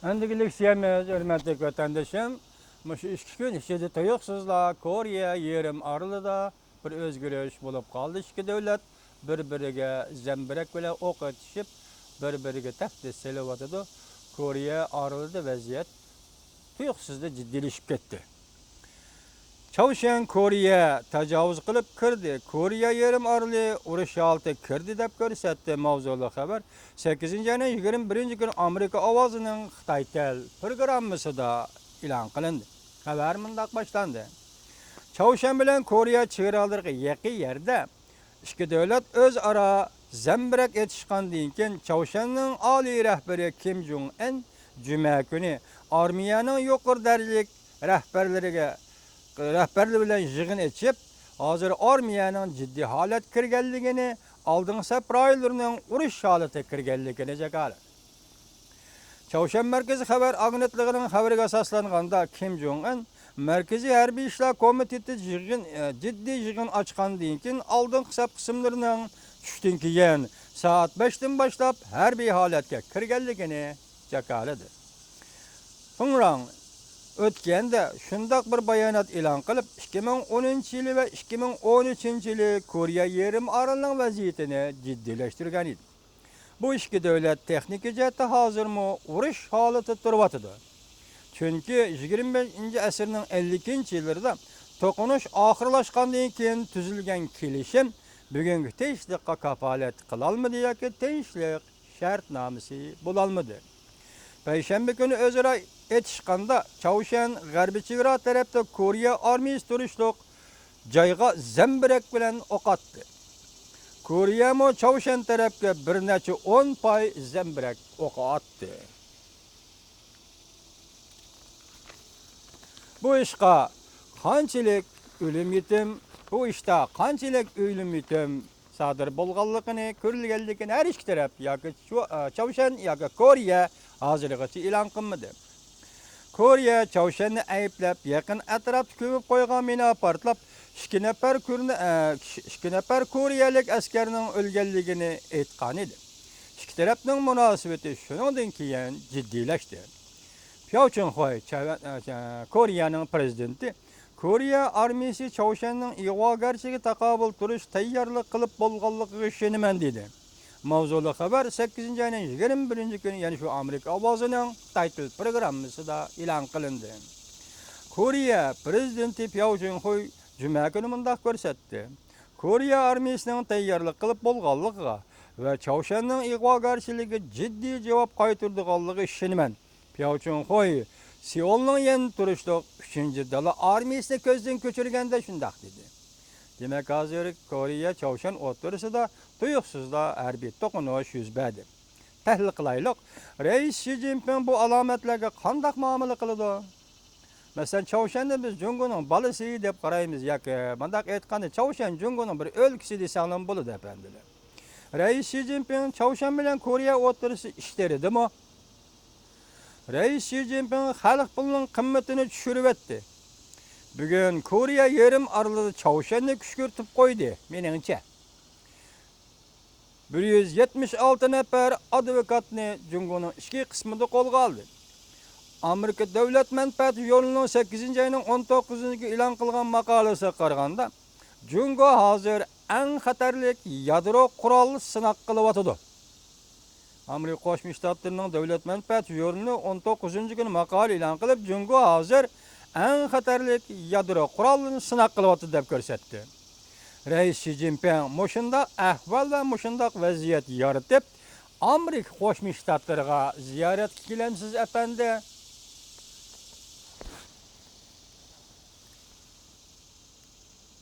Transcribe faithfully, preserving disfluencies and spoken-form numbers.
ئەمدىكى لېكسىيەمىز، ھۆرمەتلىك ۋەتەندىشىم، مۇشۇ ئىككى كۈن ئىچىدە تۇيۇقسىزلا كورېيە يېرىم ئارىلىدا بىر ئۆزگىرىش بولۇپ قالدى. ئىككى دۆلەت بىر-بىرىگە زەمبىرەك بىلەن ئوق ئېتىشىپ، بىر-بىرىگە تەھدىت سېلىۋاتىدۇ. كورېيە ئارىلىدا ۋەزىيەت تۇيۇقسىزلا جىددىيلىشىپ كەتتى. چاۋشيەن كورېيە تاجاۋۇز قىلىپ كىردى، كورېيە يېرىم ئارىلى ئۇرۇش ھالىتىگە كىردى دەپ كۆرسەتتى ماۋزۇلۇق خەۋەر. سەككىزىنچى ئاينىڭ يىگىرمە بىرىنچى كۈنى ئامېرىكا ئاۋازىنىڭ خىتاي تېل پروگراممىسىدا ئېلان قىلىندى. خەۋەر مۇنداق باشلاندى. چاۋشيەن بىلەن كورېيە چېگرالىرىغا يېقىن يەردە ئىككى دۆلەت ئۆزئارا زەمبىرەك ئېتىشقاندىن كېيىن، چاۋشيەننىڭ ئالىي رەھبىرى كىم جۇڭ ئىن جۈمە كۈنى ئارمىيەنىڭ يۇقىرى دەرىجىلىك رەھبەرلىرىگە، رەھبەرلىرى بىلەن يىغىن ئېچىپ، ھازىر ئارمىيەنىڭ جىددىي ھالەتكە كىرگەنلىكىنى، ئالدىنقى سەپ رايونلىرىنىڭ ئۇرۇش ھالىتىگە كىرگەنلىكىنى جاكارلىدى. چاۋشيەن مەركىزىي خەۋەر ئاگېنتلىقىنىڭ خەۋىرىگە ئاساسلانغاندا، كىم جۇڭ ئىن مەركىزىي ھەربىي ئىشلار كومىتېتى يىغىن، ئە، جىددىي يىغىن ئاچقاندىن كېيىن، ئالدىنقى سەپ قىسىملىرىنىڭ چۈشتىن كېيىن سائەت بەشتىن باشلاپ ھەربىي ھالەتكە كىرگەنلىكىنى جاكارلىدى. فېڭ راڭ ئۆتكەندە شۇنداق بىر بايانات ئېلان قىلىپ، ئىككى مىڭ ئونىنچى يىلى ۋە ئىككى مىڭ ئون ئۈچىنچى يىلى كورېيە يېرىم ئارىلىنىڭ ۋەزىيىتىنى جىددىيلەشتۈرگەن ئىدى. بۇ ئىككى دۆلەت تېخنىكا جەھەتتە ھازىرمۇ ئۇرۇش ھالىتىدە تۇرۇۋاتىدۇ. چۈنكى يىگىرمە بىرىنچى ئەسىرنىڭ ئەللىكىنچى يىللىرىدا توقۇنۇش ئاخىرلاشقاندىن كېيىن تۈزۈلگەن كېلىشىم بۈگۈنكى تىنچلىققا كاپالەتلىك قىلالمىدى ياكى تىنچلىق شەرتنامىسى بولالمىدى. پەيشەنبە كۈنى ئۆزئارا ئېتىشقاندا، چاۋشيەن غەربىي چېگرا تەرەپتە كورېيە ئارمىيىسى تۇرۇشلۇق جايغا زەمبىرەك بىلەن ئوق ئاتتى. كورېيەمۇ چاۋشيەن تەرەپكە بىر نەچچە ئون پاي زەمبىرەك ئوقى ئاتتى. بۇ ئىشقا قانچىلىك ئۆلۈم يېتىم، بۇ ئىشتا قانچىلىك ئۆلۈم يېتىم سادىر بولغانلىقىنى، كۆرۈلگەنلىكىنى ھەر ئىككى تەرەپ ياكى چو-، ئە، چاۋشيەن ياكى كورېيە ھازىرغىچە ئېلان قىلمىدى. كورېيە چاۋشيەننى ئەيىبلەپ، يېقىن ئەتراپتا كۆمۈپ قويغان مىنا پارتلاپ، ئىككى نەپەر كورېيە-، ئە، ئىككى نەپەر كورېيەلىك ئەسكەرنىڭ ئۆلگەنلىكىنى ئېيتقانىدى. ئىككى تەرەپنىڭ مۇناسىۋىتى شۇنىڭدىن كېيىن جىددىيلەشتى. پياۋ چۈنخۇي، چەۋ-، ئە، كورېيەنىڭ پىرېزىدېنتى، كورېيە ئارمىيىسى چاۋشيەننىڭ ئىغۋاگەرچىلىكىگە تاقابىل تۇرۇش تەييارلىق قىلىپ بولغانلىقىغا ئىشىنىمەن، دېدى. ماۋزۇلۇق خەۋەر سەككىزىنچى ئاينىڭ يىگىرمە بىرىنچى كۈنى يەنە شۇ ئامېرىكا ئاۋازىنىڭ تايتىل پروگراممىسىدا ئېلان قىلىندى. كورېيە پىرېزىدېنتى پياۋ چۈنخۇي جۈمە كۈنى مۇنداق كۆرسەتتى: كورېيە ئارمىيىسىنىڭ تەييارلىق قىلىپ بولغانلىقىغا ۋە چاۋشيەننىڭ ئىغۋاگەرچىلىكىگە جىددىي جاۋاب قايتۇرىدىغانلىقىغا ئىشىنىمەن. پياۋ چۈنخۇي سېئۇلنىڭ يېنىدا تۇرۇشلۇق ئۈچىنچى دالا ئارمىيىسىنى كۆزدىن كەچۈرگەندە شۇنداق دېدى. دېمەك، ھازىر كورېيە، چاۋشيەن ئوتتۇرىسىدا تۇيۇقسىزلا ھەربىي توقۇنۇش يۈز بەردى. تەھلىل قىلايلۇق، رەئىس شى جىنپىڭ بۇ ئالامەتلەرگە قانداق مۇئامىلە قىلىدۇ؟ مەسىلەن، چاۋشيەننى بىز جۇڭگونىڭ بالىسى دەپ قارايمىز ياكى، مۇنداق ئېيتقاندا، چاۋشيەن جۇڭگونىڭ بىر ئۆلكىسى دېسەڭلارمۇ بولىدۇ، ئەپەندىلەر. رەئىس شى جىنپىڭ چاۋشيەن بىلەن كورېيە ئوتتۇرىسى ئىش تېرىدىمۇ؟ رەئىس شى جىنپىڭ خەلق پۇلىنىڭ قىممىتىنى چۈشۈرۈۋەتتى. بۈگۈن كورېيە يېرىم ئارىلىدا چاۋشيەننى كۈشكۈرتۈپ قويدى، مېنىڭچە. بىر يۈز يەتمىش ئالتە نەپەر ئادۋوكاتنى جۇڭگونىڭ ئىچكى قىسمىدا قولغا ئالدى. ئامېرىكا دۆلەت مەنپەئەت ژۇرنىلىنىڭ سەككىزىنچى ئاينىڭ ئون توققۇزىنچى كۈنى ئېلان قىلغان ماقالىسىگە قارىغاندا، جۇڭگو ھازىر ئەڭ خەتەرلىك يادرو قورال سىناق قىلىۋاتىدۇ. ئامېرىكا قوشما شتاتلىرىنىڭ دۆلەت مەنپەئەت ژۇرنىلى ئون توققۇزىنچى كۈنى ماقالە ئېلان قىلىپ، جۇڭگو ھازىر ئەڭ خەتەرلىك يادرو قورالىنى سىناق قىلىۋاتىدۇ دەپ كۆرسەتتى. رەئىس شى جىنپىڭ مۇشۇنداق ئەھۋال ۋە مۇشۇنداق ۋەزىيەت يارىتىپ، ئامېرىكا قوشما شتاتلىرىغا زىيارەتكە كېلەمسىز، ئەپەندى؟